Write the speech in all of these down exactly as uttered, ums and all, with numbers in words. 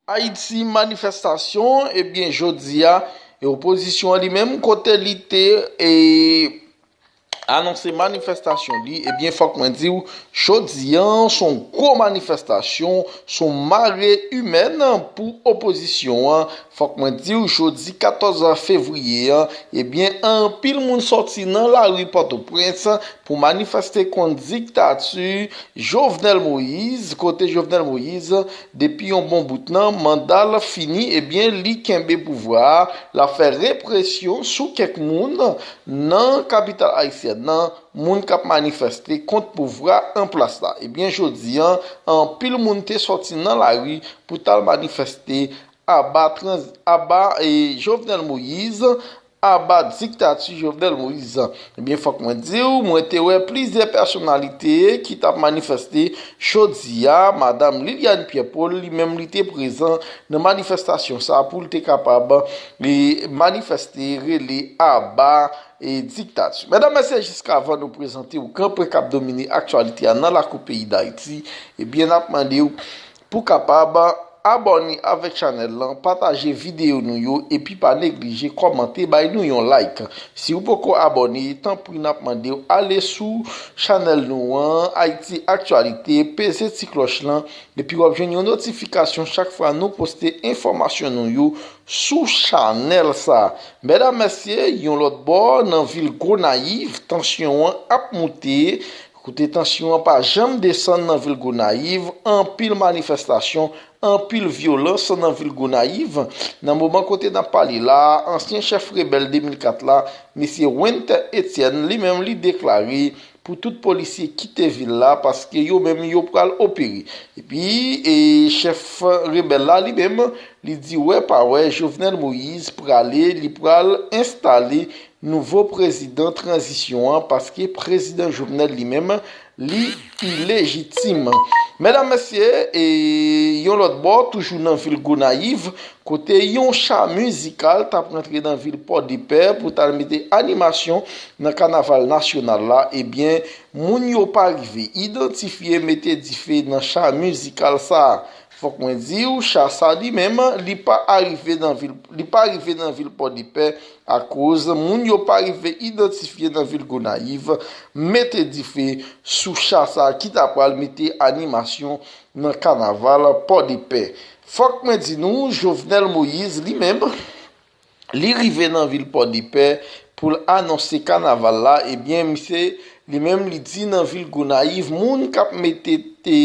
Ayiti, manifestasyon, ebyen, jodi a, e opozisyon an li menm, kote li te, e, anonse manifestasyon li, ebyen, fòk mwen di w, jodi a, se yon gwo manifestasyon, se yon mare imèn pou opozisyon an. Fòk mwen di w, jodi katòz fevriye a, ebyen, anpil moun sòti nan lari Pòtoprens pou manifeste kont diktati Jovenel Moïse, kote Jovenel Moïse, depi yon bon bout nan, manda l fini, ebyen, li kenbe pouvwa a, l ap fè represyon sou kèk moun nan kapital ayisyèn nan, moun k ap manifeste kont pouvwa an plas la. Ebyen, jodi a, anpil moun te sòti nan lari pou t al manifeste aba trans-, aba, e, Jovenel Moïse, aba diktati Jovenel Moïse. Ebyen, fòk mwen di w, mwen te wè plizyè pèsonalite ki t ap manifeste jodi a. Madanm Liliane Pierre Paul, li menm, li te prezan nan manifestasyon sa a pou l te kapab, e, manifeste, rele aba, e, diktati. Medam, mesye, jiskavan nou prezante w gran pwen k ap domine aktyalite a nan lakou peyi Dayiti, ebyen, n ap mande w pou kapab abòne avèk chanèl lan, pataje videyo nou yo, epi pa neglije kòmante, bay nou yon like. Si w poko abòne, tanpri n ap mande w ale sou chanèl nou an, Ayiti Aktyalite, peze ti klòch lan, epi w ap jwenn yon notifikasyon chak fwa nou poste enfòmasyon nou yo sou chanèl sa. Medam, mesye, yon lòt bò, nan vil Gonayiv, tansyon an ap moute. Kote tansyon an pa janm desann nan vil Gonayiv, anpil manifestasyon, anpil vyolans nan vil Gonayiv. Nan moman kote n ap pale la, ansyen chèf rebèl de mil kat la, mesye Wenther Etienne, li menm, li deklare pou tout polisye kite vil la, paske yo menm, yo pral opere. Epi, e, chèf rebèl la, li menm, li di wè pa wè, Jovenel Moïse prale, li pral enstale nouvo prezidan tranzisyon an, paske prezidan Jovenel li menm, li ilejitim. Medam, mesye, e yon lòt bò, toujou nan vil Gonayiv, kote yon cha mizikal t ap rantre nan vil Pòdepè pou t al mete animasyon nan kanaval nasyonal la, ebyen, moun yo pa rive idantifye mete dife nan cha mizikal sa a. Fòk mwen di w, cha sa li menm, li pa arive nan vil, li pa rive nan vil Pòdepè, akoz moun yo pa rive idantifye nan vil Gonayiv, mete dife sou cha sa ki ta pral mete animasyon nan kanaval Pòdepè. Fòk mwen di nou, Jovenel Moïse li menm, li rive nan vil Pòdepè pou l anonse kanaval la, ebyen, misye li menm, li di nan vil Gonayiv, moun k ap mete te,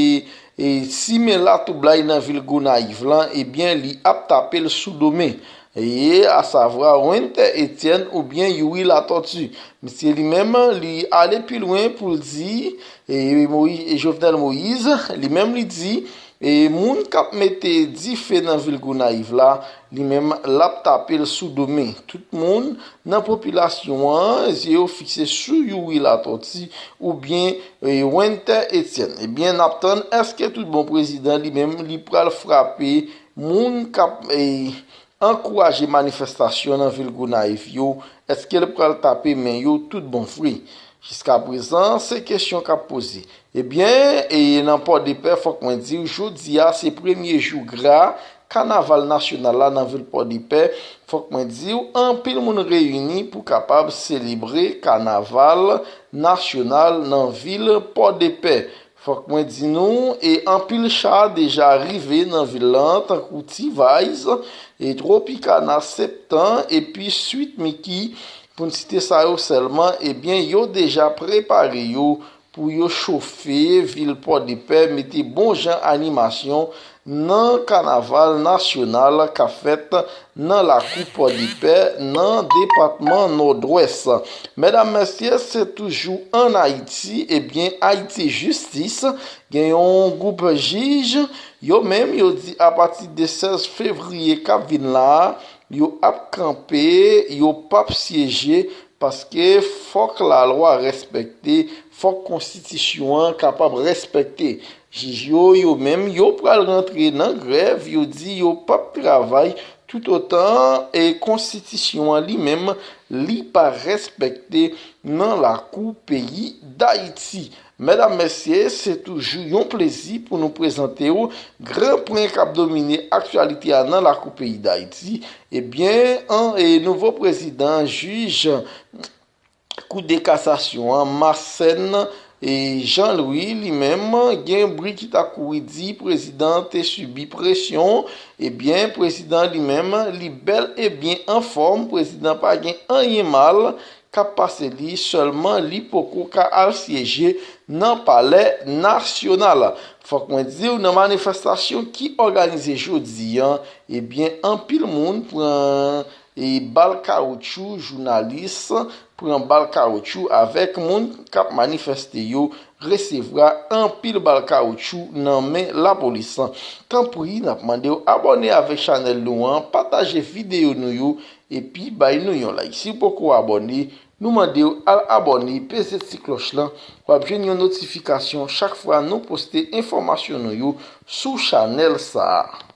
e, simen latwoublay nan vil Gonayiv lan, ebyen, li ap tape l sou do men. E, asavwa Wenther Etienne oubyen Youri Latortue. Misye li menm, li ale pi lwen pou l di, e, Moïse, e, Jovenel Moïse, li menm, li di, e, moun k ap mete dife nan vil Gonayiv la, li menm, l ap tape l sou do men. Tout moun nan popilasyon an, zye yo fikse sou Youri Latortue oubyen, e, Wenther Etienne. Ebyen, n ap tann èske tout bon prezidan li menm, li pral frape moun k ap, e, ankouraje manifestasyon nan vil Gonayiv yo, èske l pral tape men yo tout bon vre? Jiskaprezan, se kesyon k ap poze. Ebyen, e nan Pòdepè, fòk mwen di w, jodi a se premye jou gra kanaval nasyonal la nan vil Pòdepè. Fòk mwen di w, anpil moun reyini pou kapab selebre kanaval nasyonal nan vil Pòdepè. Fòk mwen di nou, e anpil cha deja rive nan vil lan, tankou T-Vice, e Tropicana, Septan, epi Sweet Mickey, pou n site sa yo sèlman, ebyen, yo deja prepare yo pou yo chofe vil Pòdepè, mete bon jan animasyon nan kanaval nasyonal k ap fèt nan lakou Pòdepè, nan depatman Nòdwès. Medam, mesye, se toujou ann Ayiti, ebyen, Ayiti Jistis, gen yon gwoup jij, yo menm, yo di apati de sèz fevriye k ap vin la a, yo ap kanpe, yo p ap syeje, paske fòk lalwa respekte, fòk konstitisyon an kapab respekte. Jij yo, yo menm, yo pral rantre nan grèv, yo di yo p ap travay toutotan e konstitisyon an li menm, li pa respekte nan lakou peyi Dayiti. Medam, mesye, se toujou yon plezi pou nou prezante w gran pwen k ap domine aktyalite a nan lakou peyi Dayiti. Ebyen, an, e nouvo prezidan jij Kou de Kasasyon an, Massen e Jean Louis, li menm, gen bri ki ta kouri di prezidan te sibi presyon. Ebyen, prezidan li menm, li bèl e byen anfòm. Prezidan pa gen anyen mal k ap pase li, sèlman li poko ka al syeje nan Palè Nasyonal. Fòk mwen di w, nan manifestasyon ki òganize jodi an, ebyen, anpil moun pran e bal kawotchou, jounalis pran bal kawotchou avèk moun k ap manifeste yo resevwa anpil bal kawotchou nan men lapolis. Tanpri, n ap mande w abòne avèk chanèl nou an, pataje videyo nou yo, epi bay nou yon like. Si w poko abòne, nou mande w al abòne, peze ti klòch lan, w ap jwenn yon notifikasyon chak fwa nou poste enfòmasyon nou yo sou chanèl sa a.